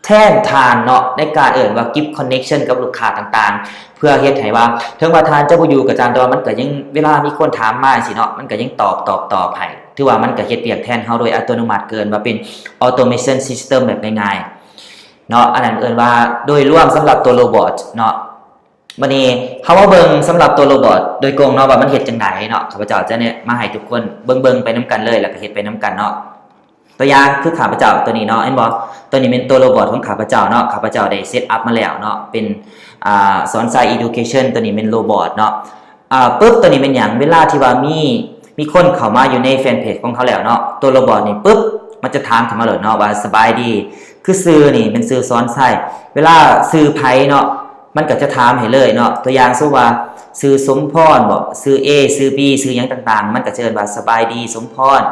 ແທນທ່ານເນາະ ໃນການເອີ້ນວ່າ give connection ກັບລູກຄ້າຕ່າງໆ ເພື່ອເຮັດໃຫ້ວ່າ ເຖິງວ່າທ່ານຈະບໍ່ຢູ່ກໍຕາມ ແຕ່ວ່າມັນກໍຍັງ ເວລາມີຄົນຖາມມາຈັ່ງຊີ້ເນາະ ມັນກໍຍັງຕອບ ຕອບ ຕອບໃຫ້ ຖືວ່າມັນກໍເຮັດວຽກແທນເຮົາໂດຍອັດຕະໂນມັດ ເອີ້ນວ່າເປັນ automation system ແບບງ່າຍໆເນາະ. ອັນນັ້ນເອີ້ນວ່າໂດຍລວມສຳລັບຕົວ robot ເນາະ. ບັດນີ້ເຮົາມາເບິ່ງສຳລັບຕົວ robot ໂດຍກົງເນາະ ວ່າມັນເຮັດຈັ່ງໃດເນາະ. ຂ້າພະເຈົ້າຈະແນະມາໃຫ້ທຸກຄົນເບິ່ງໆໄປນຳກັນເລີຍ ແລ້ວກໍເຮັດໄປນຳກັນເນາະ. ຕົວຢ່າງຄືຂ້າພະເຈົ້າຕົວນີ້ເນາະ ເຫັນບໍ່? ຕົວນີ້ແມ່ນຕົວໂຣບອດຂອງຂ້າພະເຈົ້າເນາະ, ຂ້າພະເຈົ້າໄດ້ເຊັດອັບມາແລ້ວເນາະ ເປັນ ອ່າ ສອນໄຊເອດູເຄຊັນ. ຕົວນີ້ແມ່ນໂຣບອດເນາະ. ອ່າ ປຶບ ຕົວນີ້ແມ່ນຫຍັງ? ເວລາທີ່ວ່າມີ ມີຄົນເຂົ້າມາຢູ່ໃນແຟນເພຈຂອງເຮົາແລ້ວເນາະ, ຕົວໂຣບອດນີ້ປຶບ ມັນຈະຖາມຂຶ້ນມາໂລດເນາະວ່າ ສະບາຍດີ ຄືຊື່ນີ້ແມ່ນຊື່ສອນໄຊ, ເວລາຊື່ໃຜເນາະ ມັນກໍຈະຖາມໃຫ້ເລີຍເນາະ. ຕົວຢ່າງ ສົມມຸດວ່າ ຊື່ສົມພອນບໍ ຊື່ເອ ຊື່ບີ ຊື່ຫຍັງຕ່າງໆ ມັນກໍຈະເອີ້ນວ່າ ສະບາຍດີສົມພອນ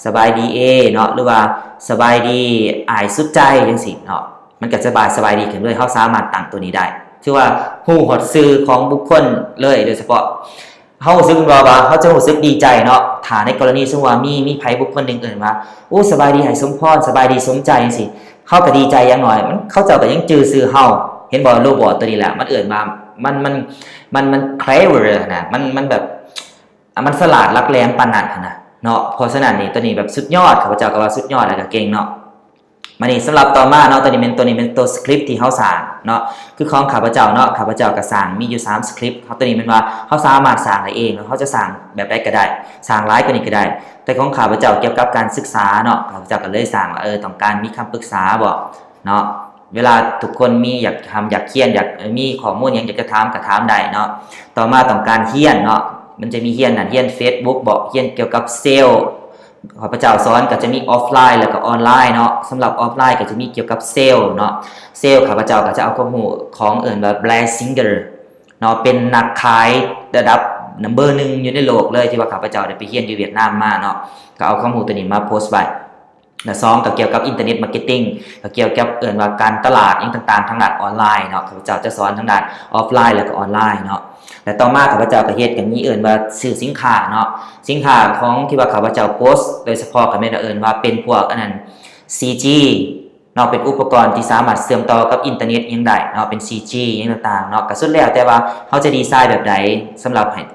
ສະບາຍດີເອເນາະ ຫຼືວ່າ ສະບາຍດີອ້າຍສຸດໃຈ ຈັ່ງຊີ້ເນາະ. ມັນກໍສະບາຍ ສະບາຍດີຂຶ້ນເລີຍ. ເຮົາສາມາດຕັ້ງຕົວນີ້ໄດ້ ຖືວ່າຮູ້ຮອດຊື່ຂອງບຸກຄົນເລີຍ. ໂດຍສະເພາະ ເຮົາຮູ້ສຶກວ່າ ວ່າເຮົາຈະຮູ້ສຶກດີໃຈເນາະ ຖ້າໃນກໍລະນີສົມມຸດວ່າມີ ມີໃຜບຸກຄົນໜຶ່ງເອີ້ນວ່າ ໂອ້ ສະບາຍດີອ້າຍສົມພອນ ສະບາຍດີສົມໃຈ ຈັ່ງຊີ້ ເຮົາກໍດີໃຈ. ຢ່າງໜ້ອຍມັນ ເຂົາເຈົ້າກໍຍັງຈື່ຊື່ເຮົາ. ເຫັນບໍ່? ໂຣບອດຕົວນີ້ແຫຼະ ມັນເອີ້ນວ່າ ມັນ ມັນ ມັນ ມັນ clever ນະ ມັນ ມັນແບບ ອ່າ ມັນສະຫຼາດຫຼັກແຫຼມປານນັ້ນຫັ້ນນະເນາະ. ເພາະສະນັ້ນນີ້ ຕົວນີ້ແບບສຸດຍອດ ຂ້າພະເຈົ້າກໍວ່າສຸດຍອດ ແລ້ວກໍເກັ່ງເນາະ. ມານີ້ ສຳລັບຕໍ່ມາເນາະ ຕົວນີ້ແມ່ນ ຕົວນີ້ແມ່ນຕົວສະຄຣິບທີ່ເຮົາສ້າງເນາະ ຄືຂອງຂ້າພະເຈົ້າເນາະ. ຂ້າພະເຈົ້າກໍສ້າງມີຢູ່ສາມສະຄຣິບ. ຕົວນີ້ແມ່ນວ່າເຮົາສາມາດສ້າງໄດ້ເອງເນາະ, ເຮົາຈະສ້າງແບບໃດກໍໄດ້ ສ້າງຫຼາຍກວ່ານີ້ກໍໄດ້. ແຕ່ຂອງຂ້າພະເຈົ້າກ່ຽວກັບການສຶກສາເນາະ ຂ້າພະເຈົ້າກໍເລີຍສ້າງວ່າ ເອີ ຕ້ອງການມີຄຳປຶກສາບໍເນາະ ເວລາທຸກຄົນມີ ຢາກທຳ ຢາກຂຽນ ຢາກ ເອີ ມີຂໍ້ມູນຫຍັງ ຢາກຈະຖາມກໍຖາມໄດ້ເນາະ. ຕໍ່ມາຕ້ອງການຮຽນເນາະ ມັນຈະມີຮຽນນັ້ນ ຮຽນເຟສບຸກບໍ ຮຽນກ່ຽວກັບເຊວ ຂ້າພະເຈົ້າສອນກໍຈະມີອອຟລາຍ ແລ້ວກໍອອນລາຍເນາະ. ສຳລັບອອຟລາຍກໍຈະມີກ່ຽວກັບເຊວເນາະ. ເຊວ ຂ້າພະເຈົ້າກໍຈະເອົາຄວາມຮູ້ຂອງເອີ້ນວ່າ Brad Singer ເນາະ ເປັນນັກຂາຍລະດັບນຳເບີໜຶ່ງຢູ່ໃນໂລກເລີຍ ທີ່ວ່າຂ້າພະເຈົ້າໄດ້ໄປຮຽນຢູ່ຫວຽດນາມມາເນາະ ກໍເອົາຄວາມຮູ້ຕົວນີ້ມາໂພສໄວ້. ແລະ ສອງ ກໍກ່ຽວກັບ internet marketing ກໍກ່ຽວກັບເອີ້ນວ່າການຕະຫຼາດຫຍັງຕ່າງໆ ທາງດ້ານອອນລາຍເນາະ. ຂ້າພະເຈົ້າຈະສອນທາງດ້ານອອຟລາຍ ແລ້ວກໍອອນລາຍເນາະ. ແລະ ຕໍ່ມາຂ້າພະເຈົ້າກໍເຮັດ ກໍມີເອີ້ນວ່າຊື່ສິນຄ້າເນາະ. ສິນຄ້າຂອງທີ່ວ່າຂ້າພະເຈົ້າໂພສ ໂດຍສະເພາະກໍແມ່ນວ່າເອີ້ນວ່າເປັນພວກອັນນັ້ນ ສີ່ຈີ ເນາະ, ເປັນອຸປະກອນທີ່ສາມາດເຊື່ອມຕໍ່ກັບອິນເຕີເນັດຫຍັງໄດ້ເນາະ, ເປັນສີ່ຈີຫຍັງຕ່າງໆເນາະ. ກໍສຸດແລ້ວແຕ່ວ່າເຮົາຈະດີໄຊແບບໃດ ສຳລັບໃຫ້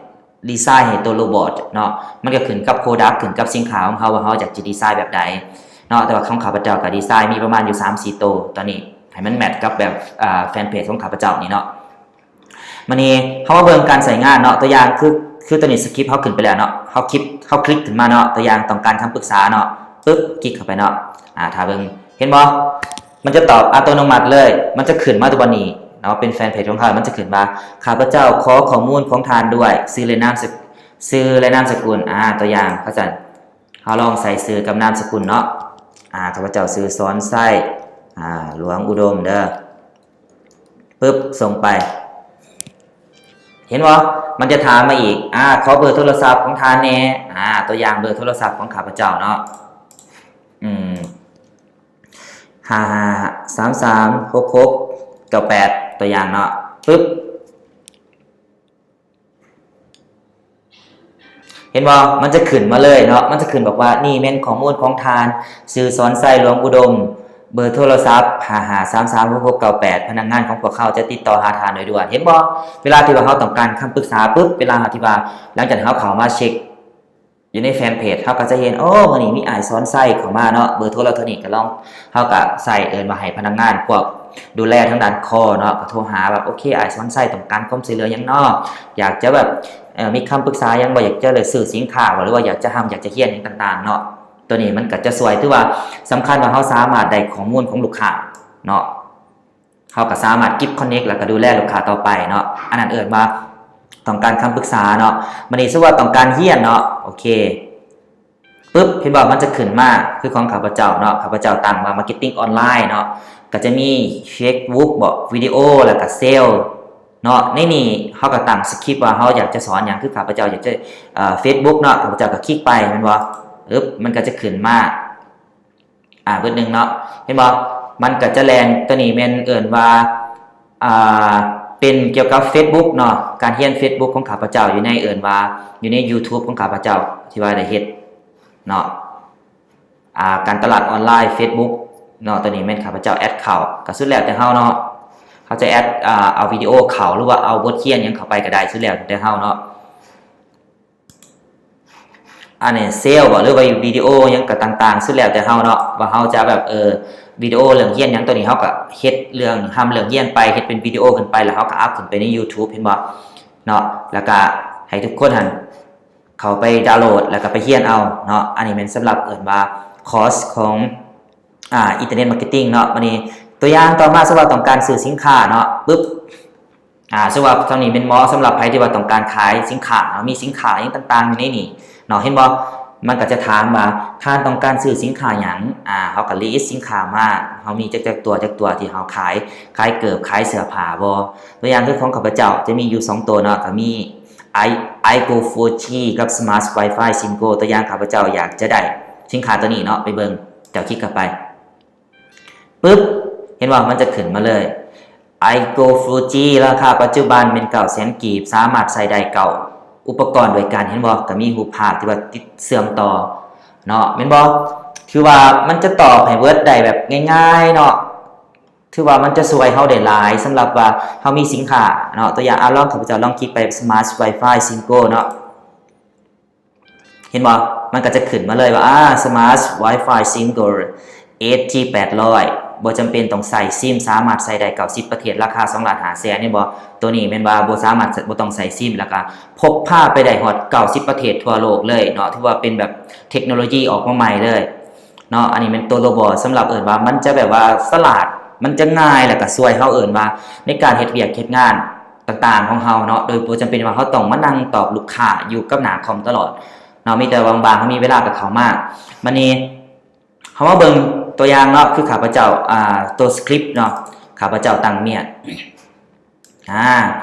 ດີໄຊໃຫ້ຕົວໂຣບອດເນາະ, ມັນກໍຂຶ້ນກັບໂປຣດັກ ຂຶ້ນກັບສິນຄ້າຂອງເຮົາວ່າເຮົາຢາກຈະດີໄຊແບບໃດເນາະ. ແຕ່ວ່າຂອງຂ້າພະເຈົ້າກໍດີໄຊມີປະມານຢູ່ສາມສີ່ໂຕ ຕອນນີ້ໃຫ້ມັນແມັດກັບແບບ ອ່າ ແຟນເພຈຂອງຂ້າພະເຈົ້ານີ້ເນາະ. ບາດນີ້ເຮົາມາເບິ່ງການໃຊ້ງານເນາະ, ຕົວຢ່າງຄື ຄືຕອນນີ້ສະຄຣິບເຮົາຂຶ້ນໄປແລ້ວເນາະ, ເຮົາຄລິກ ເຮົາຄລິກຂຶ້ນມາເນາະ, ຕົວຢ່າງຕ້ອງການຄຳປຶກສາເນາະ, ປຶບ ຄລິກເຂົ້າໄປເນາະ. ອາ ຖ້າເບິ່ງ ເຫັນບໍ່? ມັນຈະຕອບອັດຕະໂນມັດເລີຍ, ມັນຈະຂຶ້ນມາຕົວນີ້ເນາະ, ເປັນແຟນເພຈຂອງເຮົາ, ມັນຈະຂຶ້ນວ່າ ຂ້າພະເຈົ້າຂໍຂໍ້ມູນຂອງທ່ານດ້ວຍ ຊື່ ແລະ ນາມສະ ຊື່ ແລະ ນາມສະກຸນ. ອາ ຕົວຢ່າງ ເຮົາຊັ້ນ ເຮົາລອງໃສ່ຊື່ກັບນາມສະກຸນເນາະ. ອາ ຂ້າພະເຈົ້າຊື່ ສອນໄຊ ອາ ຫຼວງອຸດົມເດີ. ປຶບ ສົ່ງໄປ. ເຫັນບໍ່? ມັນຈະຖາມມາອີກ ອາ ຂໍເບີໂທລະສັບຂອງທ່ານແດ່. ອາ ຕົວຢ່າງເບີໂທລະສັບຂອງຂ້າພະເຈົ້າເນາະ ອືມ ຫ້າຫ້າສາມສາມຫົກຫົກເກົ້າແປດ ຕົວຢ່າງເນາະ. ປຶບ ເຫັນບໍ່? ມັນຈະຂຶ້ນມາເລີຍເນາະ, ມັນຈະຂຶ້ນບອກວ່າ ນີ້ແມ່ນຂໍ້ມູນຂອງທ່ານ, ຊື່ ສອນໄຊ ຫຼວງອຸດົມ, ເບີໂທລະສັບ ຫ້າຫ້າສາມສາມຫົກຫົກເກົ້າແປດ, ພະນັກງານຂອງພວກເຮົາຈະຕິດຕໍ່ຫາທ່ານໂດຍດ່ວນ. ເຫັນບໍ່? ເວລາທີ່ວ່າເຮົາຕ້ອງການຄຳປຶກສາປຶບ, ເວລາທີ່ວ່າ ຫຼັງຈາກເຮົາເຂົ້າມາເຊັກ ຢູ່ໃນແຟນເພຈ ເຮົາກໍຈະເຫັນ ໂອ້ ມື້ນີ້ມີອ້າຍສອນໄຊເຂົ້າມາເນາະ, ເບີໂທລະໂທນີ້ ກໍລອງ ເຮົາກໍໃສ່ເອີ້ນວ່າໃຫ້ພະນັກງານພວກດູແລທາງດ້ານຄອເນາະ ກໍໂທຫາວ່າ ໂອເຄ ອ້າຍສອນໄຊຕ້ອງການຄວາມຊ່ວຍເຫຼືອຫຍັງເນາະ, ຢາກຈະແບບ ເອີ ມີຄຳປຶກສາຫຍັງບໍ່, ຢາກຈະໄດ້ຊື້ສິນຄ້າບໍ່ ຫຼືວ່າຢາກຈະຮ່ຳ ຢາກຈະຮຽນຫຍັງຕ່າງໆເນາະ. ໂຕນີ້ມັນກໍຈະຊ່ວຍ ຖືວ່າສຳຄັນວ່າເຮົາສາມາດໄດ້ຂໍ້ມູນຂອງລູກຄ້າເນາະ. ເຮົາກໍສາມາດເກັບ connect ແລ້ວກໍດູແລລູກຄ້າຕໍ່ໄປເນາະ. ອັນນັ້ນເອີ້ນວ່າຕ້ອງການຄຳປຶກສາເນາະ. ບາດນີ້ສົມມຸດວ່າຕ້ອງການຮຽນເນາະ, ໂອເຄ ປຶບ ເຫັນບໍ່? ມັນຈະຂຶ້ນມາຄືຂອງຂ້າພະເຈົ້າເນາະ, ຂ້າພະເຈົ້າຕັ້ງວ່າ Marketing Online ເນາະ, ກໍຈະມີ Facebook ບໍ ວິດີໂອ ແລ້ວກໍ Sales ເນາະ. ໃນນີ້ເຮົາກໍຕັ້ງ script ວ່າເຮົາຢາກຈະສອນຫຍັງ, ຄືຂ້າພະເຈົ້າຢາກຈະ ເອີ Facebook ເນາະ, ຂ້າພະເຈົ້າກໍຄລິກໄປ ແມ່ນບໍ່? ປຶບ ມັນກໍຈະຂຶ້ນມາ ອ່າ ບຶດໜຶ່ງເນາະ, ເຫັນບໍ່? ມັນກໍຈະແລ່ນ ຕົວນີ້ແມ່ນເອີ້ນວ່າ ອ່າ ເປັນກ່ຽວກັບ Facebook ເນາະ, ການຮຽນ Facebook ຂອງຂ້າພະເຈົ້າຢູ່ໃນ ເອີ້ນວ່າ ຢູ່ໃນ YouTube ຂອງຂ້າພະເຈົ້າທີ່ວ່າໄດ້ເຮັດເນາະ, ອ່າ ການຕະຫຼາດອອນລາຍ Facebook ເນາະ. ຕົວນີ້ແມ່ນຂ້າພະເຈົ້າແອັດເຂົ້າ, ກໍສຸດແລ້ວແຕ່ເຮົາເນາະ, ເຮົາຈະແອັດ ອ່າ ເອົາວິດີໂອເຂົ້າ ຫຼືວ່າເອົາບົດຮຽນຫຍັງເຂົ້າໄປກໍໄດ້, ສຸດແລ້ວແຕ່ເຮົາເນາະ. ອັນນີ້ Sales ບໍ ຫຼືວ່າວິດີໂອຫຍັງກໍຕ່າງໆ ສຸດແລ້ວແຕ່ເຮົາເນາະ ວ່າເຮົາຈະແບບ ເອີ ວິດີໂອເລື່ອງຮຽນຫຍັງ. ຕົວນີ້ເຮົາກໍເຮັດເລື່ອງ ຮ່ຳເລື່ອງຮຽນໄປ ເຮັດເປັນວິດີໂອຂຶ້ນໄປ ແລ້ວເຮົາກໍອັບຂຶ້ນໄປໃນ YouTube ເຫັນບໍ່ເນາະ, ແລ້ວກໍໃຫ້ທຸກຄົນຫັ້ນເຂົ້າໄປດາວໂຫຼດ ແລ້ວກໍໄປຮຽນເອົາເນາະ. ອັນນີ້ແມ່ນສຳລັບເອີ້ນວ່າຄອສຂອງ ອ່າ Internet Marketing ເນາະ. ບາດນີ້ຕົວຢ່າງຕໍ່ມາ ສົມມຸດວ່າຕ້ອງການຊື້ສິນຄ້າເນາະ, ປຶບ ອ່າ ສົມມຸດວ່າເທົ່ານີ້ແມ່ນເໝາະສຳລັບໃຜທີ່ວ່າຕ້ອງການຂາຍສິນຄ້າເນາະ, ມີສິນຄ້າຫຍັງຕ່າງໆຢູ່ໃນນີ້ເນາະ, ເຫັນບໍ່? ມັນກໍຈະຖາມວ່າ ທ່ານຕ້ອງການຊື້ສິນຄ້າຫຍັງ? ອ່າ ເຮົາກໍ list ສິນຄ້າມາ, ເຮົາມີຈັກ ຈັກຕົວ ຈັກຕົວທີ່ເຮົາຂາຍ, ຂາຍເກີບ ຂາຍເສື້ອຜ້າບໍ? ຕົວຢ່າງຄືຂອງຂ້າພະເຈົ້າຈະມີຢູ່ສອງຕົວເນາະ, ກໍມີ i iGo four G ກັບ Smart Wi-Fi Sync Go. ຕົວຢ່າງຂ້າພະເຈົ້າຢາກຈະໄດ້ສິນຄ້າຕົວນີ້ເນາະ, ໄປເບິ່ງ ເຈົ້າຄລິກເຂົ້າໄປ ປຶບ ເຫັນບໍ່? ມັນຈະຂຶ້ນມາເລີຍ iGo four G ລາຄາປັດຈຸບັນແມ່ນເກົ້າແສນກີບ, ສາມາດໃຊ້ໄດ້ເກົ້າອຸປະກອນດ້ວຍກັນ, ເຫັນບໍ່? ກໍມີຮູບພາບທີ່ວ່າຕິດເຊື່ອມຕໍ່ເນາະ, ແມ່ນບໍ່? ຖືວ່າມັນຈະຕອບໃຫ້ເບິດໄດ້ແບບງ່າຍໆເນາະ, ຖືວ່າມັນຈະຊ່ວຍເຮົາໄດ້ຫຼາຍ ສຳລັບວ່າເຮົາມີສິນຄ້າເນາະ. ຕົວຢ່າງ ອາ ລອງ ຂ້າພະເຈົ້າລອງຄລິກໄປ Smart Wi-Fi Sync Go ເນາະ. ເຫັນບໍ່? ມັນກໍຈະຂຶ້ນມາເລີຍວ່າ ອາ Smart Wi-Fi Sync Go H G ແປດຮ້ອຍ ບໍ່ຈຳເປັນຕ້ອງໃຊ້ຊິມ, ສາມາດໃຊ້ໄດ້ເກົ້າສິບປະເທດ, ລາຄາສອງລ້ານຫ້າແສນ. ເຫັນບໍ່? ໂຕນີ້ແມ່ນວ່າບໍ່ສາມາດ ບໍ່ຕ້ອງໃຊ້ຊິມ, ແລ້ວກໍພົກພາໄປໄດ້ຮອດເກົ້າສິບປະເທດທົ່ວໂລກເລີຍເນາະ, ຖືວ່າເປັນແບບເທັກໂນໂລຢີອອກມາໃໝ່ເລີຍເນາະ. ອັນນີ້ແມ່ນໂຕໂຣບອດ ສຳລັບເອີ້ນວ່າມັນຈະແບບວ່າສະຫຼາດ, ມັນຈະງ່າຍ, ແລ້ວກໍຊ່ວຍເຮົາເອີ້ນວ່າໃນການເຮັດວຽກເຮັດງານ ຕ່າງໆຂອງເຮົາເນາະ, ໂດຍບໍ່ຈຳເປັນວ່າເຮົາຕ້ອງມານັ່ງຕອບລູກຄ້າຢູ່ກັບໜ້າຄອມຕະຫຼອດເນາະ, ມີແຕ່ບາງໆເຮົາມີເວລາກໍເຂົ້າມາ. ບາດນີ້ເຮົາມາເບິ່ງຕົວຢ່າງເນາະ, ຄືຂ້າພະເຈົ້າ ອ່າ ຕົວສະຄຣິບເນາະ, ຂ້າພະເຈົ້າຕັ້ງມຽດ ອ່າ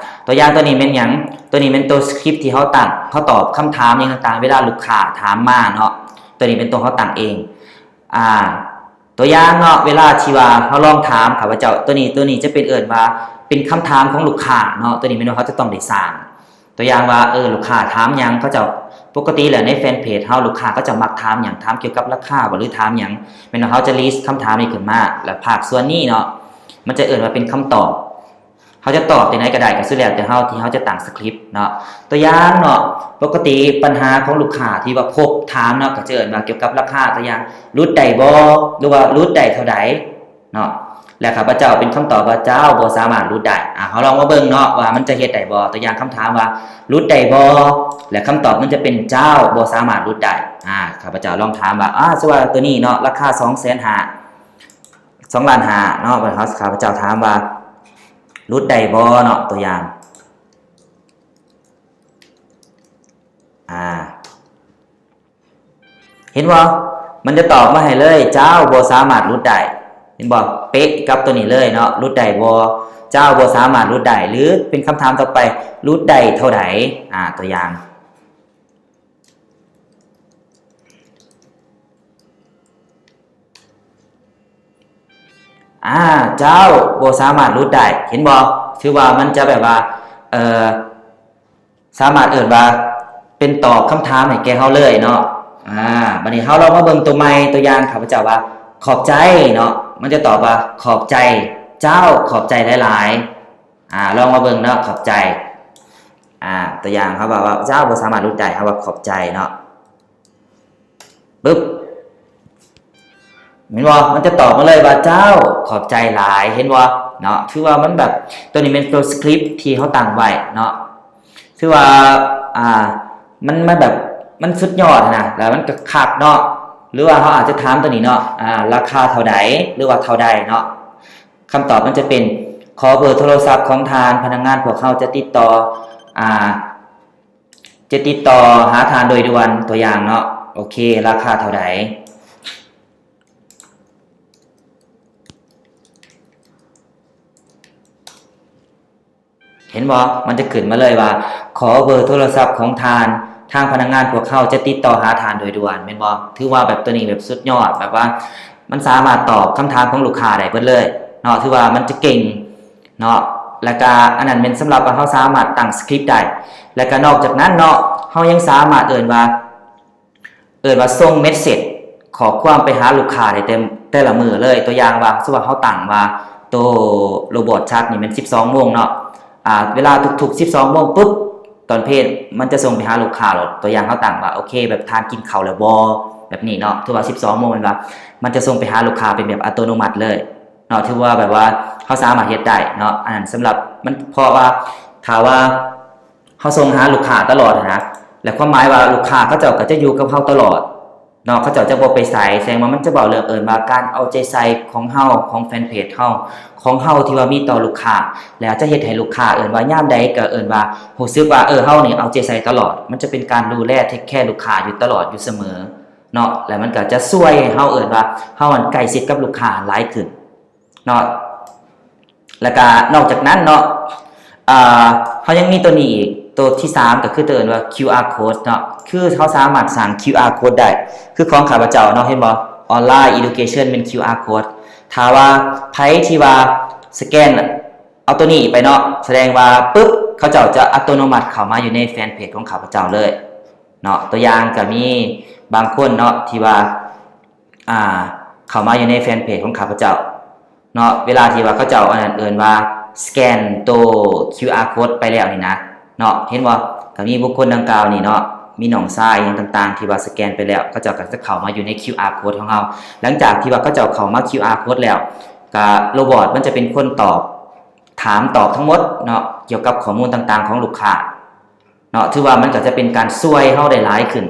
ຕົວຢ່າງຕົວນີ້ແມ່ນຫຍັງ? ຕົວນີ້ແມ່ນຕົວສະຄຣິບທີ່ເຮົາຕັ້ງ, ເຮົາຕອບຄຳຖາມຫຍັງຕ່າງໆ ເວລາລູກຄ້າຖາມມາເນາະ, ຕົວນີ້ເປັນຕົວເຮົາຕັ້ງເອງ. ອ່າ ຕົວຢ່າງເນາະ ເວລາທີ່ວ່າເຮົາລອງຖາມຂ້າພະເຈົ້າ ຕົວນີ້ ຕົວນີ້ຈະເປັນເອີ້ນວ່າເປັນຄຳຖາມຂອງລູກຄ້າເນາະ ຕົວນີ້ແມ່ນວ່າເຮົາຈະຕ້ອງໄດ້ສ້າງ ຕົວຢ່າງວ່າ ເອີ ລູກຄ້າຖາມຫຍັງ ເຂົາເຈົ້າ ປົກກະຕິແລ້ວໃນແຟນເພຈເຮົາ ລູກຄ້າເຂົາເຈົ້າມັກຖາມຫຍັງ ຖາມກ່ຽວກັບລາຄາບໍ່ ຫຼືຖາມຫຍັງ ແມ່ນວ່າເຮົາຈະລິສຄຳຖາມນີ້ຂຶ້ນມາ ແລ້ວພາກສ່ວນນີ້ເນາະ ມັນຈະເອີ້ນວ່າເປັນຄຳຕອບ ເຮົາຈະຕອບຈັ່ງໃດກໍໄດ້ ກໍສຸດແລ້ວແຕ່ເຮົາ ທີ່ເຮົາຈະຕັ້ງສະຄຣິບເນາະ ຕົວຢ່າງເນາະ ປົກກະຕິບັນຫາຂອງລູກຄ້າທີ່ວ່າພົບຖາມເນາະ ກໍຈະເອີ້ນວ່າກ່ຽວກັບລາຄາ ຕົວຢ່າງ ຫຼຸດໄດ້ບໍ່ ຫຼືວ່າຫຼຸດໄດ້ເທົ່າໃດເນາະ ແລະ ຂ້າພະເຈົ້າເປັນຄຳຕອບວ່າ ເຈົ້າບໍ່ສາມາດຫຼຸດໄດ້ ອາ ເຮົາລອງມາເບິ່ງເນາະວ່າມັນຈະເຮັດໄດ້ບໍ່ ຕົວຢ່າງຄຳຖາມວ່າ ຫຼຸດໄດ້ບໍ່ ແລະ ຄຳຕອບມັນຈະເປັນ ເຈົ້າບໍ່ສາມາດຫຼຸດໄດ້ ອາ ຂ້າພະເຈົ້າລອງຖາມວ່າ ອາ ສົມມຸດວ່າຕົວນີ້ເນາະ ລາຄາສອງແສນຫ້າ ສອງລ້ານຫ້າເນາະ ບັດເຮົາ ຂ້າພະເຈົ້າຖາມວ່າ ຫຼຸດໄດ້ບໍ່ເນາະ ຕົວຢ່າງ ອາ ເຫັນບໍ່? ມັນຈະຕອບມາໃຫ້ເລີຍ ເຈົ້າບໍ່ສາມາດຫຼຸດໄດ້ ເຫັນບໍ່? ເປະກັບຕົວນີ້ເລີຍເນາະ ຫຼຸດໄດ້ບໍ່? ເຈົ້າບໍ່ສາມາດຫຼຸດໄດ້ ຫຼືເປັນຄຳຖາມຕໍ່ໄປ ຫຼຸດໄດ້ເທົ່າໃດ? ອາ ຕົວຢ່າງ ອາ ເຈົ້າບໍ່ສາມາດຫຼຸດໄດ້ ເຫັນບໍ່? ຖືວ່າມັນຈະແບບວ່າ ເອີ ສາມາດເອີ້ນວ່າເປັນຕອບຄຳຖາມໃຫ້ແກ່ເຮົາເລີຍເນາະ ອາ ບັດນີ້ເຮົາລອງມາເບິ່ງຕົວໃໝ່ ຕົວຢ່າງ ຂ້າພະເຈົ້າວ່າ ຂອບໃຈເນາະ ມັນຈະຕອບວ່າ ຂອບໃຈ ເຈົ້າຂອບໃຈຫຼາຍໆ ອາ ລອງມາເບິ່ງເນາະ ຂອບໃຈ ອາ ຕົວຢ່າງ ເຮົາເວົ້າວ່າ ເຈົ້າບໍ່ສາມາດຫຼຸດໄດ້ ເຮົາວ່າ ຂອບໃຈເນາະ ປຶບ ເຫັນບໍ່? ມັນຈະຕອບມາເລີຍວ່າ ເຈົ້າຂອບໃຈຫຼາຍ ເຫັນບໍ່ເນາະ? ຖືວ່າມັນແບບ ຕົວນີ້ແມ່ນຕົວສະຄຣິບທີ່ເຮົາຕັ້ງໄວ້ເນາະ ຖືວ່າ ອ່າ ມັນ ມັນແບບ ມັນສຸດຍອດຫັ້ນນະ ແລ້ວມັນກໍຄັກເນາະ ຫຼືວ່າເຮົາອາດຈະຖາມຕົວນີ້ເນາະ ອ່າ ລາຄາເທົ່າໃດ ຫຼືວ່າເທົ່າໃດເນາະ ຄຳຕອບມັນຈະເປັນ ຂໍເບີໂທລະສັບຂອງທ່ານ ພະນັກງານພວກເຮົາຈະຕິດຕໍ່ ອ່າ ຈະຕິດຕໍ່ຫາທ່ານໂດຍດ່ວນ ຕົວຢ່າງເນາະ ໂອເຄ ລາຄາເທົ່າໃດ? ເຫັນບໍ່? ມັນຈະຂຶ້ນມາເລີຍວ່າ ຂໍເບີໂທລະສັບຂອງທ່ານ ທາງພະນັກງານພວກເຮົາຈະຕິດຕໍ່ຫາທ່ານໂດຍດ່ວນ ແມ່ນບໍ່? ຖືວ່າແບບຕົວນີ້ແບບສຸດຍອດ ແບບວ່າມັນສາມາດຕອບຄຳຖາມຂອງລູກຄ້າໄດ້ເບິດເລີຍເນາະ ຖືວ່າມັນຈະເກັ່ງ ເນາະ ແລ້ວກະອັນນັ້ນແມ່ນສຳລັບວ່າເຮົາສາມາດຕັ້ງສະຄຣິບໄດ້ ແລ້ວກະນອກຈາກນັ້ນເນາະ ເຮົາຍັງສາມາດເອີ້ນວ່າ ເອີ້ນວ່າສົ່ງເມສເສດ ຂໍ້ຄວາມໄປຫາລູກຄ້າໄດ້ແຕ່ ແຕ່ລະມື້ເລີຍ ຕົວຢ່າງວ່າ ສົມມຸດວ່າເຮົາຕັ້ງວ່າ ໂຕໂຣບອດຊັກນີ້ແມ່ນສິບສອງໂມງເນາະ ອ່າ ເວລາທຸກໆສິບສອງໂມງປຶບ ຕອນເພນມັນຈະສົ່ງໄປຫາລູກຄ້າໂລດ ຕົວຢ່າງເຮົາຕັ້ງວ່າ ໂອເຄ ແບບທ່ານກິນເຂົ້າແລ້ວບໍ່ ແບບນີ້ເນາະ ຖືວ່າສິບສອງໂມງແມ່ນວ່າ ມັນຈະສົ່ງໄປຫາລູກຄ້າເປັນແບບອັດຕະໂນມັດເລີຍ ເນາະ ຖືວ່າແບບວ່າເຮົາສາມາດເຮັດໄດ້ເນາະ ອັນນັ້ນສຳລັບມັນ ເພາະວ່າຖ້າວ່າເຮົາສົ່ງຫາລູກຄ້າຕະຫຼອດຫັ້ນນະ ແລະ ຄວາມໝາຍວ່າລູກຄ້າເຂົາເຈົ້າກໍຈະຢູ່ກັບເຮົາຕະຫຼອດເນາະ ເຂົາເຈົ້າຈະບໍ່ໄປໃສ ແສດງວ່າມັນຈະເວົ້າເລື່ອງເອີ້ນວ່າການເອົາໃຈໃສ່ຂອງເຮົາ ຂອງແຟນເພຈເຮົາ ຂອງເຮົາທີ່ວ່າມີຕໍ່ລູກຄ້າ ແລະ ອາດຈະເຮັດໃຫ້ລູກຄ້າເອີ້ນວ່າຍາມໃດກໍເອີ້ນວ່າຮູ້ສຶກວ່າ ເອີ ເຮົານີ້ເອົາໃຈໃສ່ຕະຫຼອດ ມັນຈະເປັນການດູແລເທກແຄລູກຄ້າຢູ່ຕະຫຼອດຢູ່ສະເໝີເນາະ ແລະ ມັນກໍຈະຊ່ວຍໃຫ້ເຮົາເອີ້ນວ່າເຮົາຫັ້ນໃກ້ຊິດກັບລູກຄ້າຫຼາຍຂຶ້ນ ເນາະ ແລ້ວກະນອກຈາກນັ້ນເນາະ ອ່າ ເຮົາຍັງມີຕົວນີ້ອີກ ຕົວທີສາມກໍຄືຕົວເອີ້ນວ່າ ຄິວອາໂຄດ ເນາະ ຄືເຮົາສາມາດສ້າງຄິວອາໂຄດໄດ້ ຄືຂອງຂ້າພະເຈົ້າເນາະ ເຫັນບໍ່ ອອນລາຍເອດູເຄຊັນແມ່ນຄິວອາໂຄດ ຖ້າວ່າໃຜທີ່ວ່າສະແກນເອົາຕົວນີ້ໄປເນາະ ສະແດງວ່າປຶບ ເຂົາເຈົ້າຈະອັດຕະໂນມັດເຂົ້າມາຢູ່ໃນແຟນເພຈຂອງຂ້າພະເຈົ້າເລີຍເນາະ ຕົວຢ່າງກໍມີບາງຄົນເນາະ ທີ່ວ່າ ອ່າ ເຂົ້າມາຢູ່ໃນແຟນເພຈຂອງຂ້າພະເຈົ້າເນາະ ເວລາທີ່ວ່າເຂົາເຈົ້າອັນນັ້ນເອີ້ນວ່າສະແກນໂຕຄິວອາໂຄດໄປແລ້ວນີ້ນະເນາະ ເຫັນບໍ່ ກໍມີບຸກຄົນດັ່ງກ່າວນີ້ເນາະ ມີນ້ອງຊາຍຫຍັງຕ່າງໆ ທີ່ວ່າສະແກນໄປແລ້ວ ເຂົາເຈົ້າກໍຈະເຂົ້າມາຢູ່ໃນຄິວອາໂຄດຂອງເຮົາ ຫຼັງຈາກທີ່ວ່າເຂົາເຈົ້າເຂົ້າມາຄິວອາໂຄດແລ້ວ ກໍໂຣບອດມັນຈະເປັນຄົນຕອບ ຖາມຕອບທັງໝົດເນາະ ກ່ຽວກັບຂໍ້ມູນຕ່າງໆຂອງລູກຄ້າເນາະ ຖືວ່າມັນກໍຈະເປັນການຊ່ວຍເຮົາໄດ້ຫຼາຍຂຶ້ນ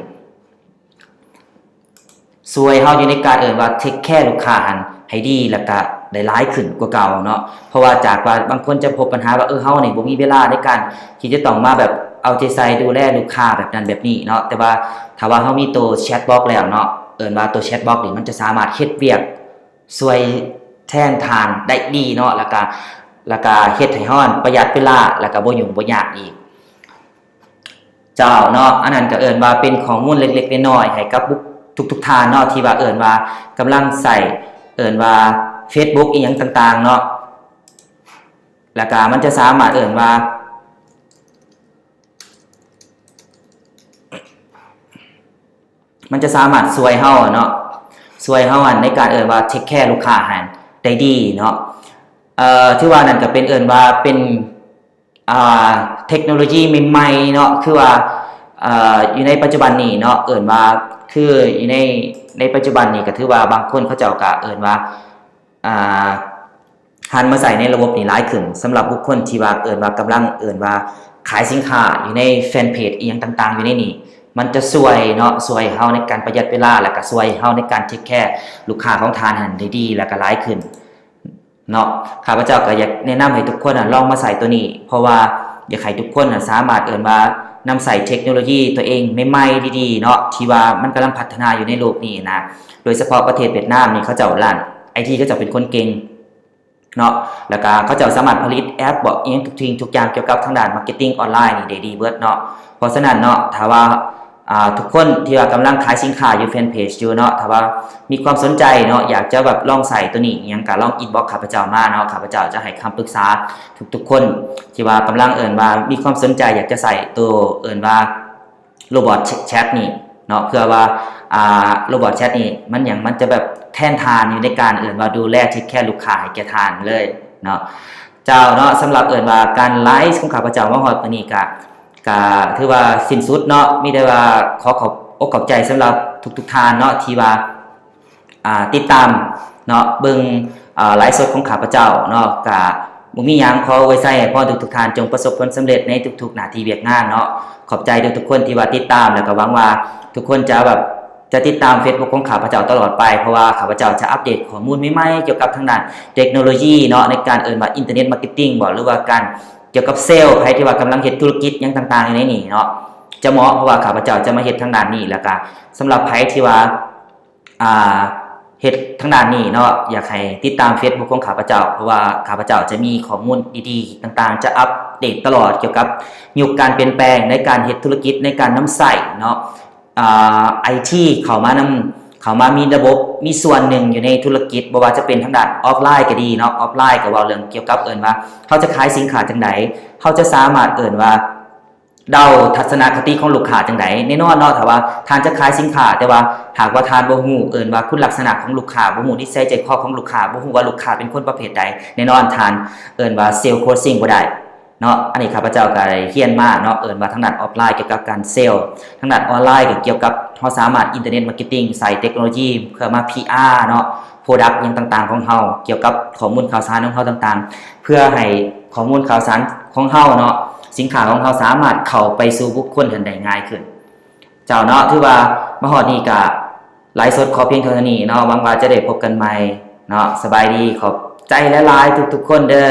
ຊ່ວຍເຮົາຢູ່ໃນການເອີ້ນວ່າເທກແຄລູກຄ້າຫັ້ນໃຫ້ດີ ແລ້ວກະໄດ້ຫຼາຍຂຶ້ນກວ່າເກົ່າເນາະ ເພາະວ່າຈາກວ່າບາງຄົນຈະພົບບັນຫາວ່າ ເອີ ເຮົານີ້ບໍ່ມີເວລາໃນການທີ່ຈະຕ້ອງມາແບບເອົາໃຈໃສ່ດູແລລູກຄ້າແບບນັ້ນແບບນີ້ເນາະ ແຕ່ວ່າຖ້າວ່າເຮົາມີໂຕແຊັດບັອກແລ້ວເນາະ ເອີ້ນວ່າໂຕແຊັດບັອກນີ້ມັນຈະສາມາດເຮັດວຽກຊ່ວຍແທນທ່ານໄດ້ດີເນາະ ແລ້ວກະ ແລ້ວກະເຮັດໃຫ້ເຮົາປະຢັດເວລາ ແລ້ວກະບໍ່ຫຍຸ້ງບໍ່ຍາກອີກ ເຈົ້າເນາະ ອັນນັ້ນກໍເອີ້ນວ່າເປັນຂໍ້ມູນເລັກໆນ້ອຍໆໃຫ້ກັບບຸກ ທຸກໆທ່ານເນາະ ທີ່ວ່າເອີ້ນວ່າກຳລັງໃຊ້ ເອີ້ນວ່າ Facebook ອີ່ຫຍັງຕ່າງໆເນາະ ແລ້ວກະມັນຈະສາມາດເອີ້ນວ່າ ມັນຈະສາມາດຊ່ວຍເຮົາເນາະ ຊ່ວຍເຮົາອັນໃນການເອີ້ນວ່າ take care ລູກຄ້າຫັ້ນໄດ້ດີເນາະ ເອີ ຖືວ່ານັ້ນກໍເປັນເອີ້ນວ່າເປັນ ອ່າ ເທັກໂນໂລຢີໃໝ່ໆເນາະ ຄືວ່າ ເອີ ຢູ່ໃນປັດຈຸບັນນີ້ເນາະ ເອີ້ນວ່າ ຄືຢູ່ໃນ ໃນປັດຈຸບັນນີ້ກໍຖືວ່າບາງຄົນເຂົາເຈົ້າກໍເອີ້ນວ່າ ອ່າ ຫັນມາໃຊ້ໃນລະບົບນີ້ຫຼາຍຂຶ້ນ ສຳລັບບຸກຄົນທີ່ວ່າເອີ້ນວ່າກຳລັງເອີ້ນວ່າຂາຍສິນຄ້າຢູ່ໃນແຟນເພຈອີ່ຫຍັງຕ່າງໆຢູ່ໃນນີ້ ມັນຈະຊ່ວຍເນາະ ຊ່ວຍເຮົາໃນການປະຢັດເວລາ ແລ້ວກໍຊ່ວຍເຮົາໃນການ take care ລູກຄ້າຂອງທ່ານຫັ້ນໄດ້ດີ ແລ້ວກໍຫຼາຍຂຶ້ນເນາະ. ຂ້າພະເຈົ້າກໍຢາກແນະນຳໃຫ້ທຸກຄົນນະລອງມາໃຊ້ໂຕນີ້ ເພາະວ່າຢາກໃຫ້ທຸກຄົນນະສາມາດເອີ້ນວ່ານຳໃຊ້ເທັກໂນໂລຢີຕົວເອງໃໝ່ໆດີໆເນາະ ທີ່ວ່າມັນກຳລັງພັດທະນາຢູ່ໃນໂລກນີ້ນະ ໂດຍສະເພາະປະເທດຫວຽດນາມນີ້ ເຂົາເຈົ້າດ້ານໄອທີ ເຂົາເຈົ້າເປັນຄົນເກັ່ງ ເນາະ ແລ້ວກະເຂົາເຈົ້າສາມາດຜະລິດແອັບບໍ ອີ່ຫຍັງທຸກສິ່ງທຸກຢ່າງກ່ຽວກັບທາງດ້ານ marketing ອອນລາຍນີ້ໄດ້ດີເບິດເນາະ. ເພາະສະນັ້ນເນາະ ຖ້າວ່າ ອ່າ ທຸກຄົນທີ່ວ່າກຳລັງຂາຍສິນຄ້າຢູ່ແຟນເພຈຢູ່ເນາະ ຖ້າວ່າມີຄວາມສົນໃຈເນາະ ຢາກຈະແບບລອງໃຊ້ໂຕນີ້ອີ່ຫຍັງ ກະລອງ inbox ຂ້າພະເຈົ້າມາເນາະ ຂ້າພະເຈົ້າຈະໃຫ້ຄຳປຶກສາທຸກໆຄົນທີ່ວ່າກຳລັງເອີ້ນວ່າມີຄວາມສົນໃຈຢາກຈະໃຊ້ໂຕເອີ້ນວ່າ ໂຣບອດແຊັດນີ້ເນາະ ເພື່ອວ່າ ອ່າ ໂຣບອດແຊັດນີ້ມັນຫຍັງ ມັນຈະແບບແທນທ່ານຢູ່ໃນການເອີ້ນວ່າດູແລ take care ລູກຄ້າໃຫ້ແກ່ທ່ານເລີຍເນາະ. ເຈົ້າເນາະ ສຳລັບເອີ້ນວ່າການໄລຟ໌ຂອງຂ້າພະເຈົ້າມາຮອດມື້ນີ້ກະ ກະຖືວ່າສິ້ນສຸດເນາະ ມີແຕ່ວ່າຂໍຂອບອົກຂອບໃຈສຳລັບທຸກໆທ່ານເນາະ ທີ່ວ່າ ອ່າ ຕິດຕາມເນາະ ເບິ່ງ ອ່າ ໄລຟ໌ສົດຂອງຂ້າພະເຈົ້າເນາະ ກະບໍ່ມີຫຍັງ ຂໍອວຍໄຊໃຫ້ພອນທຸກໆທ່ານ ຈົ່ງປະສົບຜົນສຳເລັດໃນທຸກໆໜ້າທີ່ວຽກງານເນາະ. ຂອບໃຈທຸກໆຄົນທີ່ວ່າຕິດຕາມ ແລ້ວກະຫວັງວ່າທຸກຄົນຈະແບບ ຈະຕິດຕາມ Facebook ຂອງຂ້າພະເຈົ້າຕະຫຼອດໄປ ເພາະວ່າຂ້າພະເຈົ້າຈະອັບເດດຂໍ້ມູນໃໝ່ໆກ່ຽວກັບທາງດ້ານເທັກໂນໂລຢີເນາະ ໃນການເອີ້ນວ່າ Internet Marketing ບໍ ຫຼືວ່າການກ່ຽວກັບເຊລໃຜທີ່ວ່າກຳລັງເຮັດທຸລະກິດຫຍັງຕ່າງໆຢູ່ໃນນີ້ເນາະ ຈະເໝາະ ເພາະວ່າຂ້າພະເຈົ້າຈະມາເຮັດທາງດ້ານນີ້ ແລ້ວກະສຳລັບໃຜທີ່ວ່າ ອ່າ ເຮັດທາງດ້ານນີ້ເນາະ ຢາກໃຫ້ຕິດຕາມ Facebook ຂອງຂ້າພະເຈົ້າ ເພາະວ່າຂ້າພະເຈົ້າຈະມີຂໍ້ມູນດີໆຕ່າງໆ ຈະອັບເດດຕະຫຼອດກ່ຽວກັບຍຸກການປ່ຽນແປງໃນການເຮັດທຸລະກິດ ໃນການນຳໃຊ້ເນາະ ອ່າ ໄອທີ ເຂົ້າມານຳ ເຂົ້າມາມີລະບົບ ມີສ່ວນໜຶ່ງຢູ່ໃນທຸລະກິດ ບໍ່ວ່າຈະເປັນທາງດ້ານອອຟລາຍກໍດີເນາະ ອອຟລາຍກໍເວົ້າເລື່ອງກ່ຽວກັບເອີ້ນວ່າ ເຮົາຈະຂາຍສິນຄ້າຈັ່ງໃດ ເຮົາຈະສາມາດເອີ້ນວ່າ ເດົາທັດສະນະຄະຕິຂອງລູກຄ້າຈັ່ງໃດ? ແນ່ນອນເນາະ ຖ້າວ່າທ່ານຈະຂາຍສິນຄ້າ ແຕ່ວ່າຫາກວ່າທ່ານບໍ່ຮູ້ເອີ້ນວ່າຄຸນລັກສະນະຂອງລູກຄ້າ, ບໍ່ຮູ້ນິໄສໃຈຄໍຂອງລູກຄ້າ, ບໍ່ຮູ້ວ່າລູກຄ້າເປັນຄົນປະເພດໃດ, ແນ່ນອນທ່ານເອີ້ນວ່າ sales coaching ບໍ່ໄດ້ເນາະ. ອັນນີ້ຂ້າພະເຈົ້າກໍໄດ້ຮຽນມາເນາະ, ເອີ້ນວ່າທາງດ້ານອອຟລາຍກ່ຽວກັບການ sales, ທາງດ້ານອອນລາຍກໍກ່ຽວກັບເຮົາສາມາດ internet marketing ໃຊ້ເຕັກໂນໂລຢີເພື່ອມາ PR ເນາະ, product ຫຍັງຕ່າງໆຂອງເຮົາ, ກ່ຽວກັບຂໍ້ມູນຂ່າວສານຂອງເຮົາຕ່າງໆ ເພື່ອໃຫ້ຂໍ້ມູນຂ່າວສານຂອງເຮົາເນາະ, ສິນຄ້າຂອງເຮົາສາມາດເຂົ້າໄປສູ່ບຸກຄົນຫັ້ນໄດ້ງ່າຍຂຶ້ນ. ເຈົ້າເນາະ, ຖືວ່າມາຮອດນີ້ກະໄລຟ໌ສົດຂໍພຽງເທົ່ານີ້ເນາະ, ຫວັງວ່າຈະໄດ້ພົບກັນໃໝ່ເນາະ. ສະບາຍດີ, ຂອບໃຈຫຼາຍໆທຸກໆຄົນເດີ້.